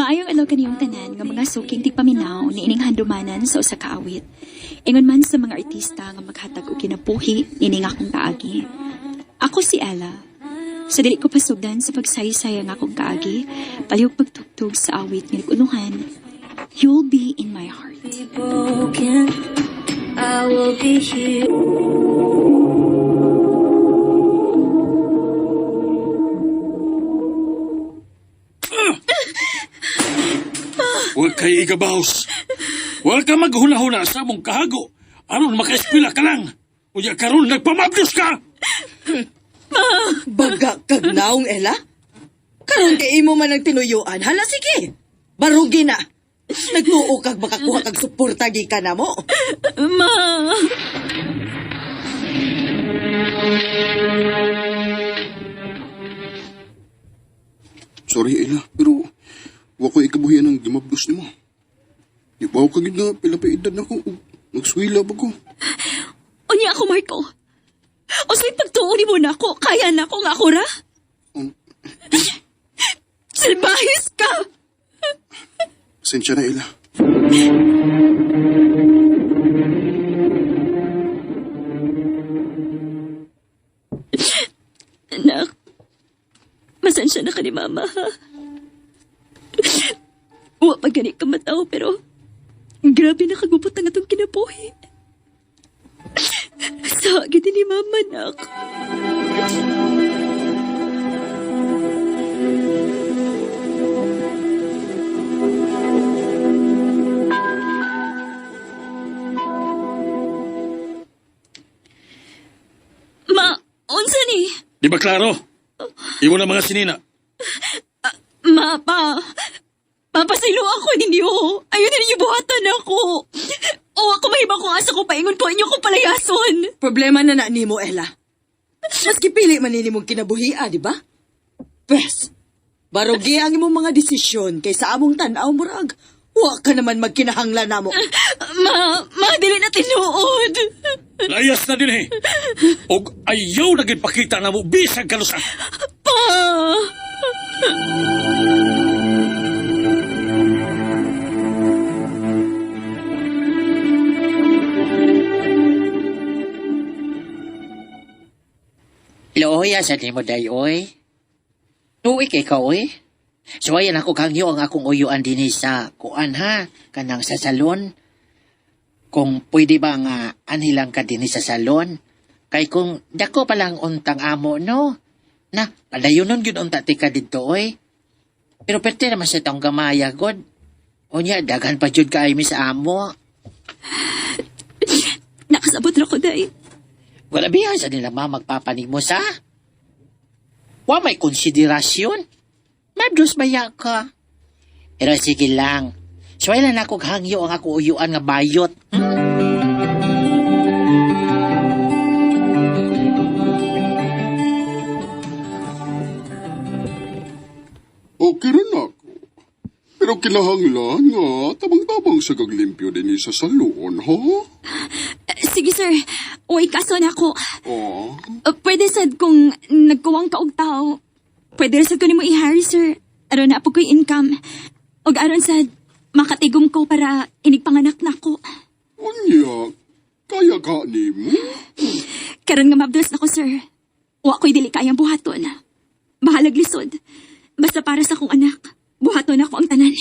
Maayong adlaw kaniyong tanan nga mga suking tigpaminaw niining handumanan sa usa ka awit. Ingon man sa mga artista nga maghatag og kinabuhi nining akong kaagi. Ako si Ella. Sa dili ko pasugdan sa pagsaysay ang akong kaagi, palihog pagtugtog sa awit nga nag-unuhan, You'll Be in My Heart. Broken, I will be here. Huwag kay igabaws. Huwag ka maghuna-huna sa among kahago. Aron makaeskwela ka lang. Unya karon nagpamabdos ka. Baga kag naong, Ella? Karon kay imo man ang tinuyuan. Hala, sige. Barugi na. Nagtuo kag makakuha kag suporta gikan namo. Ma! Sorry, Ella, pero wa ko ikabuhian ang gimabdos nimo. Di ba ako kagid nga pila pa edad na ko ug magswila ba ko? Unya ako, Marco. Usay pagtuo ni mo na ako, kaya na ako nga ako ra? Salbahis ka! Pasensya na, Ella. Anak, masensya na ka ni Mama, ha? Wa pa gani ka mataw, pero grabe na kagubot ang atong kinabuhi. Sa gid ni Mama, nak. Ma, unsa ni? Di ba klaro? Imo na mga sinina. Ma, pa. Papasilo ako ninyo. Ayun na ninyo buhatan ako. O ako mahiba kung asa ko paingon ko inyo ko palayason. Problema na na nimo, Ella. Maski pili man nini mong kinabuhia, di ba? Pes, barugi ang imong mga desisyon kay sa among tan-aw murag. Wa ka naman magkinahanglan namo. Ma, ma, dili na tinuod. Layas na din eh. Og ayaw na gid pakita na mo bisag kanusa. Pa. Looy, asa ni mo day, oy? Nuwi kay ka, oy? So, ayan ako kangyo ang akong uyuan din sa kuan, ha? Kanang sa salon. Kung pwede ba nga anhilang ka din sa salon? Kay kung dako pa lang untang amo, no? Na, padayonon yun unta ti ka dito, oy. Pero perte naman sa taong gamaya, god. Unya, daghan pa jud kaay mi sa amo. Nakasabot ra ko, day. Wala biya sa nila ma magpapanimo sa. Wa may konsiderasyon. Mabdos baya ka. Pero sige lang. So na ako hangyo ang ako uyuan nga bayot. Okay rin ako. Pero kinahanglan nga tabang-tabang sa kaglimpyo din sa salon, ha? Sige, sir. Uy, kaso na ako. Ah, Pwede sad kung nagkuwang ka og tao. Pwede ra sad ko nimo i-hire, sir. Aron na po ko'y income. Og aron sad, makatigom ko para inigpanganak na ko. unya, kaya ka nimo? Karon nga mabdos na ko, sir. Wa ko'y dili kayang buhaton. Bahalag lisod. Basta para sa akong anak, buhaton ako ang tanan.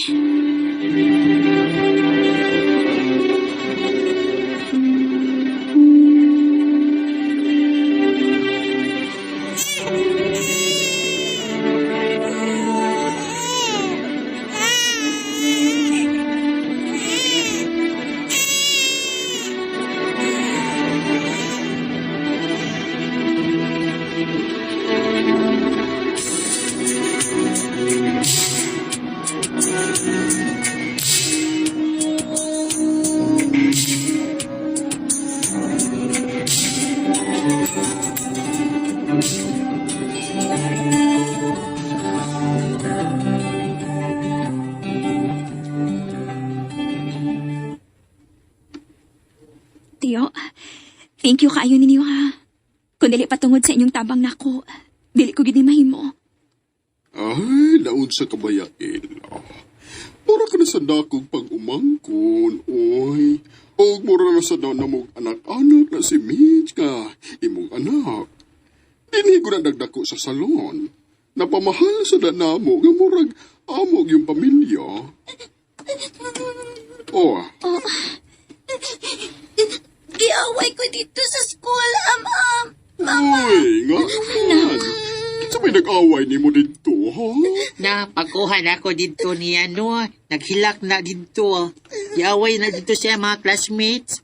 Tiyo, thank you kaayo ninyo ha. Kung dili patungod sa inyong tabang nako, dili ko gid ni mahimo. Ay, laon sa kabaya, Ella. na sa dakog pag-umangkon, oy. Og mura na sa na mong anak-anak na si Mitch ka, imong anak. Dinhi ko na dagdako sa salon. Napamahal sa danamo nga murag amog yung pamilya. Oh, Giaway ko dito sa school, am-am. uy, nga naman. Kinsa may nag-away nimo didto, ha? Na, pagkuha na ako dito niya, no? Naghilak na dito. Giaway na dito siya mga classmates.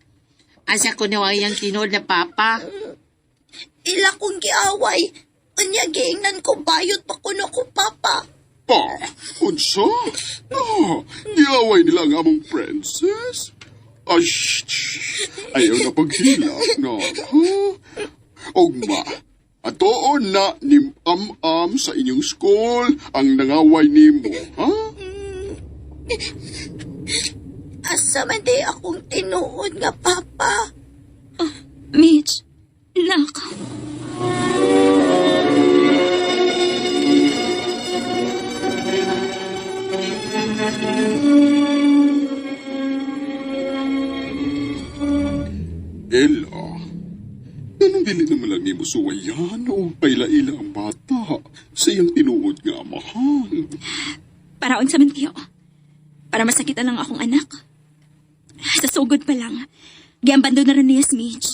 Asa ko na ang tinuod na papa. Ila kong giaway. Unya giingnan ko bayot pa kuno ko papa. Pa, unsa? Ah, giaway nila ang among princess? Ay, shh, ayaw na paghilak na, ha? Ugma, atoon na ni am-am sa inyong school ang nangaway nimo, ha? Asa man day akong tinuod nga papa. Mitch, nak. Ella, ganun dili naman lang nimo suwayan o paila-ila ang bata sa iyang tinuod nga amahan. Para unsa man tiyo. Para masakitan lang akong anak. Sa sugod pa lang, giambando na rin niya si Mitch.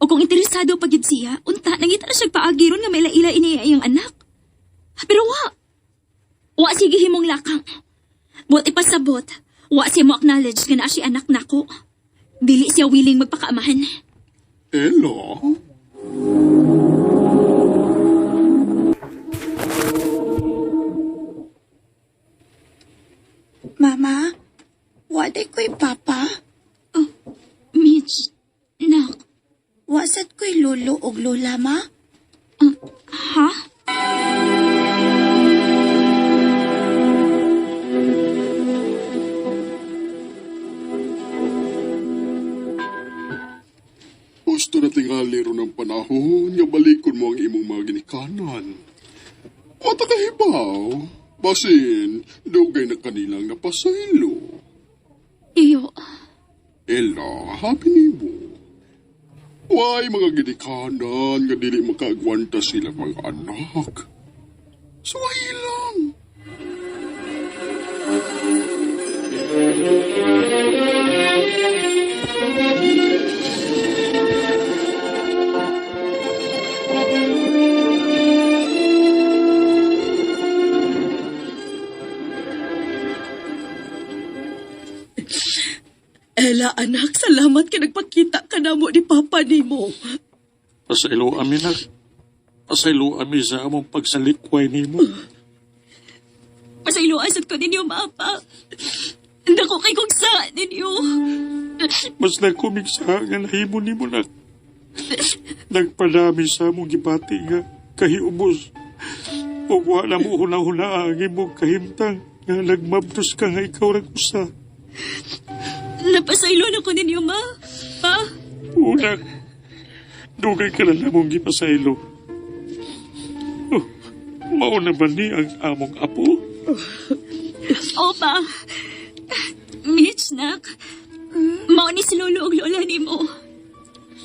O kung interesado pa gyud siya, unta, nangita na siyang paagi ron nga may ila ini iyang anak. Pero wa. Wa sige himong lakang. Buot ipasabot, wa siya mo acknowledge nga naa siya anak nako. Dili siya willing magpakaamahan. Ella? Mama, waday ko'y papa. Mitch, nak, Wasat ko'y lolo og lola, ma. ha? Gusto na tingali ron ang panahon nga balikon mo ang imong mga ginikanan. Wata kahibaw, basin, dugay na kanilang napasaylo. Iyo. Ella, happy nimo. Why mga ginikanan nga dili makaagwanta sila mga anak? Suway lang. Ella, anak, salamat kay nagpakita ka na mo ni Papa nimo. Pasaylo ami na. Pasaylo ami sa among pagsalikway nimo. Pasayloan sad ko ninyo, Mapa. Dako kay kong sa ninyo. Mas nagkumig sa nga nahimo nimo na. Nagpadami sa among gibati nga kahiubos. Ug wala mo huna-huna ang imong kahimtang nga nagmabdos ka nga ikaw rag usa. Napasaylo na ko ninyo, Ma. Pa? Una, dugay ka na namong gipasaylo. Oh, mauna ba ni ang among apo? Opa. Mitch, nak. Mao ni si Lolo og Lola nimo.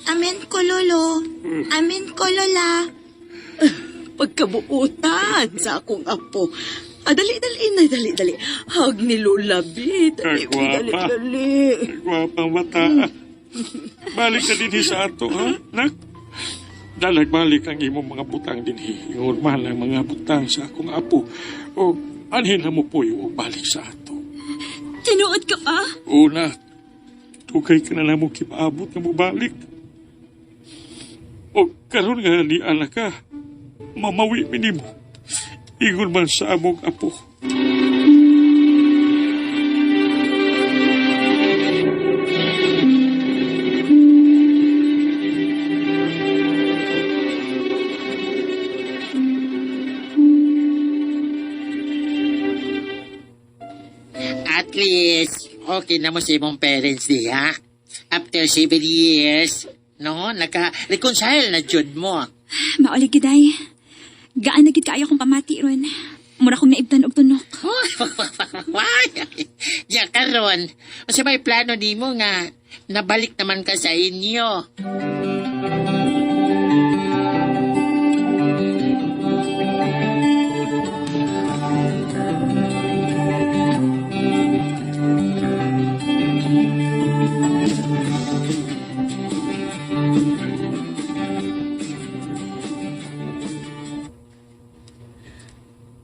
Amen ko, lolo. Amen ko, lola. Pagkabuutan sa akong apo. Ah, dali, dali, na, dali, dali. Hag ni Lola, bi. Dali, bi, dali, Kagwapa. dali. Gwapang bata. Balik ka dinhi sa ato, ha? Nak? Dalag balik ang imong mga butang dinhi. Ingon man ang mga butang sa akong apo. O anhin na mo po o balik sa ato. Tinuod ka pa? Una, tukay ka na namo kipaabot nga mobalik. O karon nga ni anak ka, mamawi mi nimo. Ingon man sa among apo. At least, okay na mo sa imong parents diha. After 7 years, no, naka-reconcile na jud mo. Mauli giday. Gaan na gid kaayo akong pamati ron. Mura kong naibtan og tunok. Why? Karon, unsa may plano nimo nga nabalik naman ka sa inyo?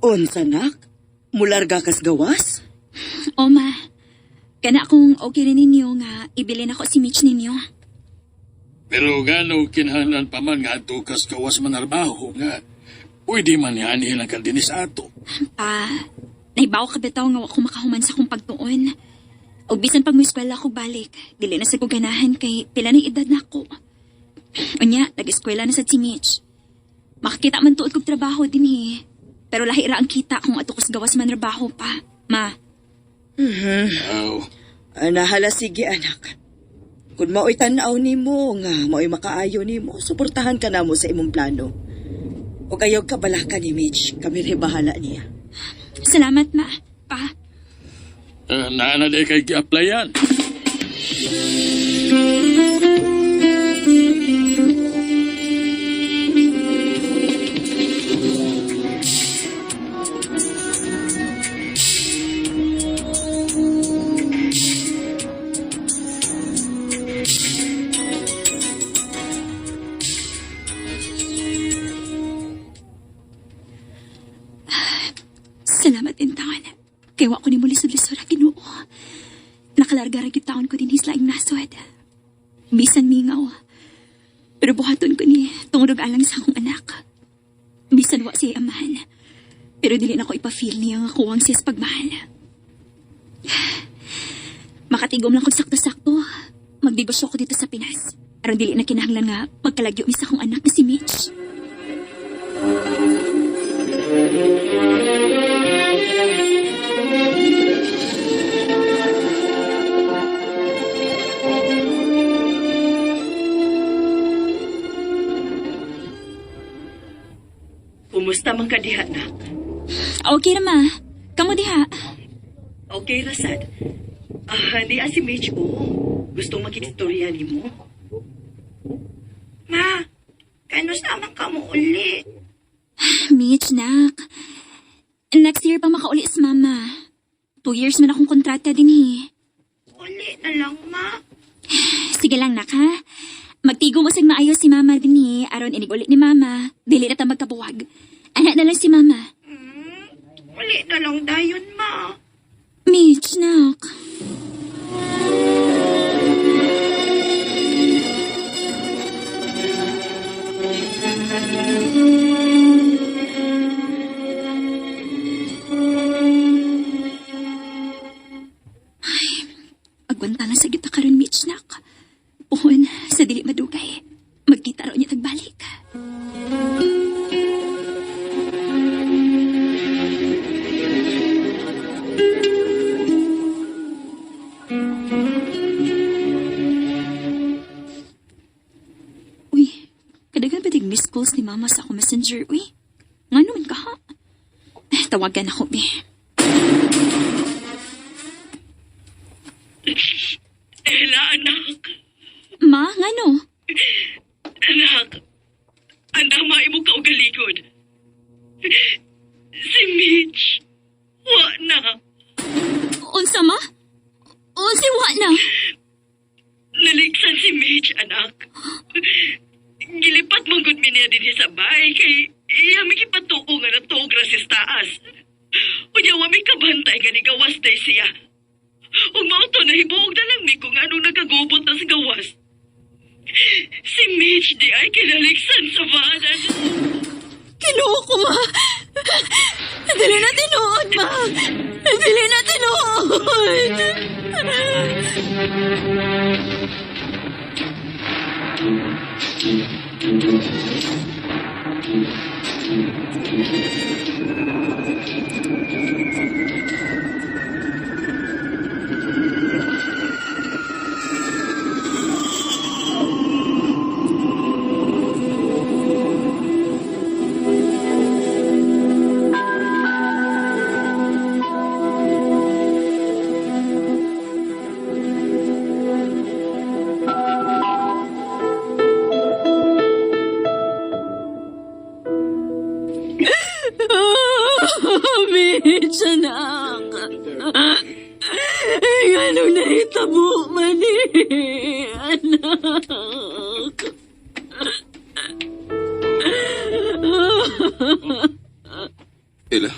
Unsa nak? Mularga kas gawas? O ma, kana kung okay rin ninyo nga ibilin ako si Mitch ninyo. Pero gano kinahanglan pa man nga adto kas gawas manarbaho nga pwede man ni anhin ang kandinis ato. Pa, naibaw ka bitaw nga wa ko makahuman sa akong pagtuon. Og bisan pag moeskwela ko balik, dili na sa ko ganahan kay pila na edad na ako. Unya, nag-eskwela na sa si Mitch. Makakita man tuod kog trabaho dinhi. Pero lahi ra ang kita kung ato kos gawas man trabaho pa. Ma, Aw, Anahala sige anak. Kung mao'y tan-aw nimo nga mao'y makaayo nimo, suportahan ka namo sa imong plano. Ug ayaw ka balaka ni Mitch, kami rin bahala niya. salamat ma. Pa, naa na di kay gi-applyan. Salamat din taon. Kay wa ko ni muli lisod-lisod Ginoo. Nakalarga ra gyud taon ko din hislaing nasod. Bisan mingaw. Pero buhaton ko ni tungod og alang sa akong anak. Bisan wa siya amahan. Pero dili na ko ipa-feel niya nga kuwang siya sa pagmahal. Makatigom lang kog sakto-sakto. Magdegosyo ko dito sa Pinas. Aron dili na kinahanglan nga magkalagyo mi sa akong anak na si Mitch. Kumusta man ka diha, nak? Okay ra ma. Kamo diha. Okay, Rasad. Ah, di si Mitch, oo. Gustong makistorya nimo. Ma, kanus naman ka mo uli? Mitch, nak. Next year pa makauli si mama. 2 years man akong kontrata din eh. Uli na lang, ma. Sige lang, nak ha. Magtigo mo sag maayos si mama din eh. Aron inig uli ni mama. Dili na ta magkabuwag. Anak na lang si mama. Uli na lang dayon, ma. Mitch, nak. Ay, agwanta lang sa gita karon, Mitch, nak. Puhon, sa dili madugay. Magkita raw niya tagbalik. Uy, kadagan ba missed calls ni mama sa ako messenger, uy? Nga naman ka, ha? Eh, tawagan ako, be. Ella, anak. Ma, nga no? Anak. Andang maimo ka ugalikod. Si Mitch. Wa na. Unsa, ma? Unsa, wa na? Naligsan si Mitch, anak. Gilipat mong gud mi niya dinhi sa bahay kay iya mi gipatuo nga natuog ra siya sa taas. Unya wa mi kabantay nga nigawas day siya. Ug mao to nahibuog na lang mi kung anong nagagubot na sa gawas. Si Mitch di ay kinaligsan sa banan. Kinuha ko, ma. Dili na tinuod, ma. Dili na tinuod. Anong nahitabo man eh, anak? Ella,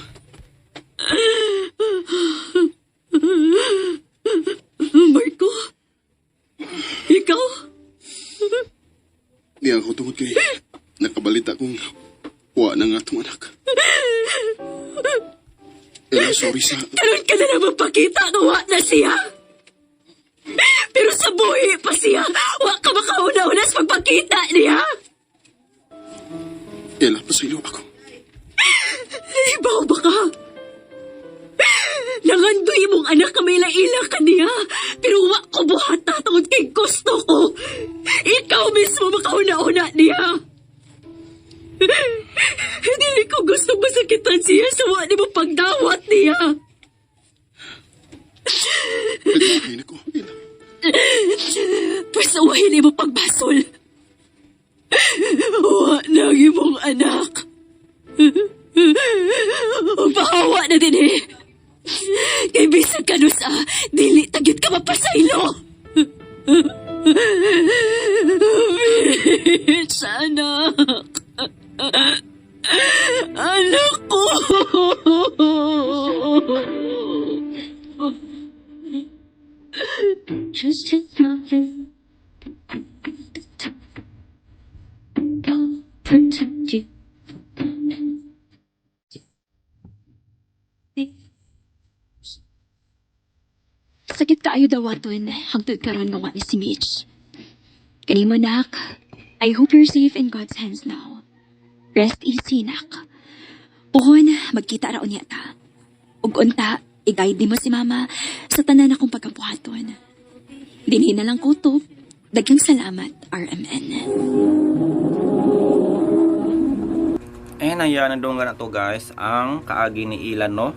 Marco? Ikaw? niya ako tungod kay nakabalita kong wa na nga itong anak. Ella, sorry sa... Karon ka na naman pakita nga wa na siya. Pero sa buhi pa siya, wa ka makauna-una sa pagpakita niya. Ella, pasaylo ako. Ibaw ba ka? Nangandoy mong anak ka may laila ka niya. Pero wa ko buhata tungod kay gusto ko. Ikaw mismo makauna-una niya. Hindi ko gusto masakitan siya sa wa ni mo pagdawat niya. Nagsahin ako, Ella. Pasawahin mo pagbasol. Wa na ang imong anak. Pahawa na din eh. Kay bisan ka sa dili tagyot ka mapasaylo. Bitch, anak. Anak ko. Just protect you. Sakit kaayo dawaton hangtod karon nga wa ni si Mitch. Kanimo nak, I hope you're safe in God's hands now. Rest easy nak. Puhon, magkita ra unya ta. Ug unta, i-guide nimo si mama sa tanan akong pagkabuhaton. Dinhi na lang kutob. Daghang salamat, RMN. Eh, naya na donggan na to guys, ang kaagi ni Ilan, no?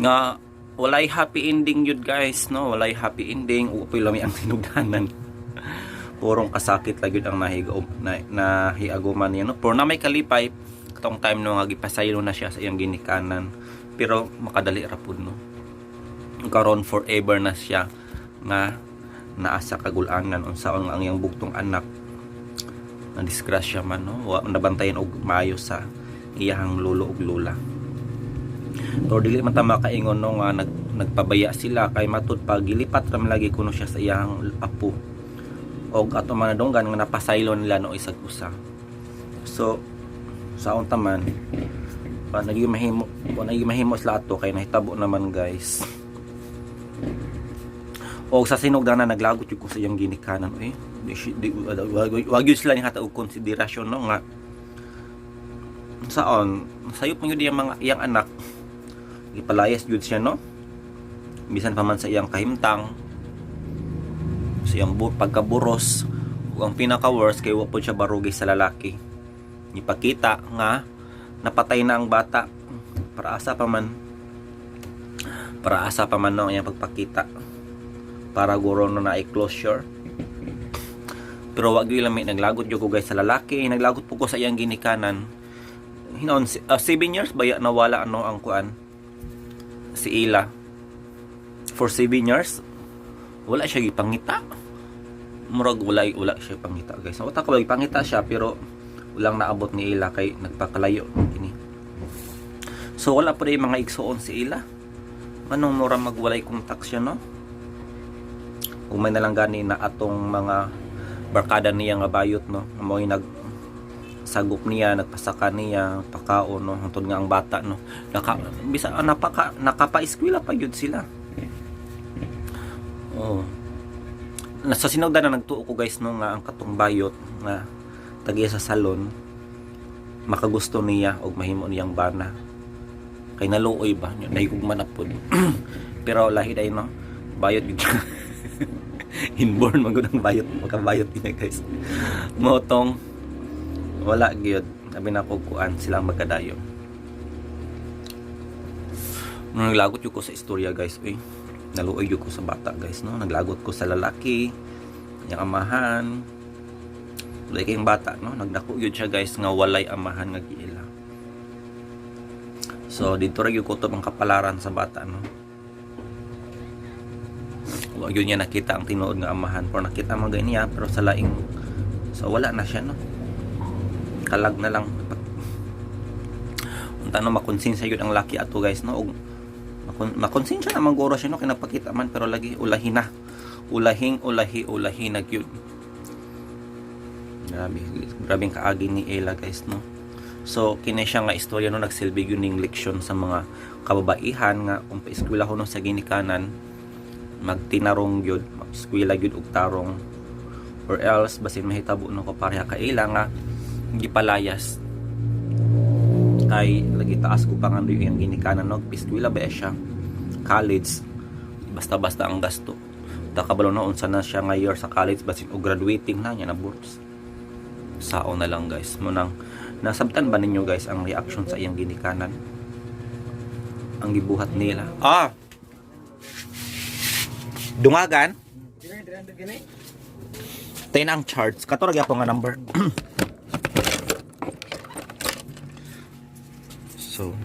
Nga, walay happy ending yun guys, no? Walay happy ending, upoy lami ang tinugdanan. Purong kasakit lagi ang nahigaw, na, nahiaguman niya, no? Pero na may kalipay, katong time no, nga gipasaylo na siya sa iyang ginikanan. Pero makadali ra pud, no? Karon forever na siya nga naa sa kagulangan unsaon nga ang iyang bugtong anak na disgrasya man no wa nabantayan og maayo sa iyahang lolo ug lola. Pero dili man ta makaingon no nga nagpabaya sila kay matud pag gilipat ra man lagi kuno siya sa iyahang apo og ato man nadunggan nga napasaylo nila no isag usa. So saon ta man pa naging mahimo wa naging mahimo sila ato kay nahitabo naman guys. Og sa sinugdanan naglagot jud ko sa iyang ginikanan oy. Di, di, wag yun sila ni hata og konsiderasyon no nga saon sayop man yun iyang mga iyang anak gipalayas jud siya no bisan pa man sa iyang kahimtang sa iyang pagkaburos ug ang pinaka worst kay wa pod siya barugi sa lalaki ipakita nga napatay na ang bata para asa pa man no ang iyang pagpakita para guro no na closure. Pero wag gyud lami naglagot jud ko guys sa lalaki, naglagot po ko sa iyang ginikanan. Hinoon 7 years baya nawala ano ang kuan si Ila. For 7 years wala siya gipangita. Murag wala wala siya pangita guys. Wala ka pangita siya pero walang naabot ni Ila kay nagpakalayo kini. So wala pa rin mga igsuon si Ila. Anong mura magwalay kontak siya no? Umay na lang gani na atong mga barkada niya nga bayot no. Mo'y nag sagop niya, nagpasaka niya, pakaon no, hangtod nga ang bata no. Naka bisa napaka nakapa-eskwela pa gyud sila. Oh. Nasa sinugdan na nagtuo ko guys no nga ang katong bayot nga tagiya sa salon makagusto niya og mahimo niyang bana. Kay naluoy ba nahigugma na pud. Pero lahi day no. Bayot gyud siya. Inborn man gud ang bayot, makabayot niya guys. Mao tong wala gyud abi na ko kuan sila magkadayo. Nung naglagot yun ko sa istorya guys, uy. Naluoy yun ko sa bata guys, no? Naglagot ko sa lalaki, yung amahan. Wala kayong bata, no? Nagdako yun siya guys nga walay amahan nga giila. So dito ra gyud kutob ang kapalaran sa bata, no. Wa gyud niya nakita ang tinuod nga amahan, pero nakita man gani niya pero sa laing, so wala na siya, no. Kalag na lang. Unta no, makonsensya yun ang laki ato, guys, no, og makonsensya naman guro siya, no, kinapakita man, pero lagi ulahi na, ulahing ulahi, ulahi na gyud. Grabe, grabeng kaagi ni Ella, guys, no. So kini siya nga istorya, no, nagsilbi gyud ning leksyon sa mga kababaihan nga kung paeskwela no sa ginikanan, magtinarong gyud, mag-eskwela gyud og tarong, or else basin mahitabo no kapareha ka Ella nga gipalayas, kay lagi taas ko pa nga yung ginikanan, no. Piskwela ba siya, college, basta-basta ang gasto ta. Kabalo na unsa na siya nga year sa college, basin og graduating na niya na bourse. Sao na lang, guys. Mo nang nasabtan ba ninyo, guys, ang reaction sa iyang ginikanan, ang gibuhat nila? Ah, dungagan. Tayo na ang charge. Kato ra gyapon nga number. So,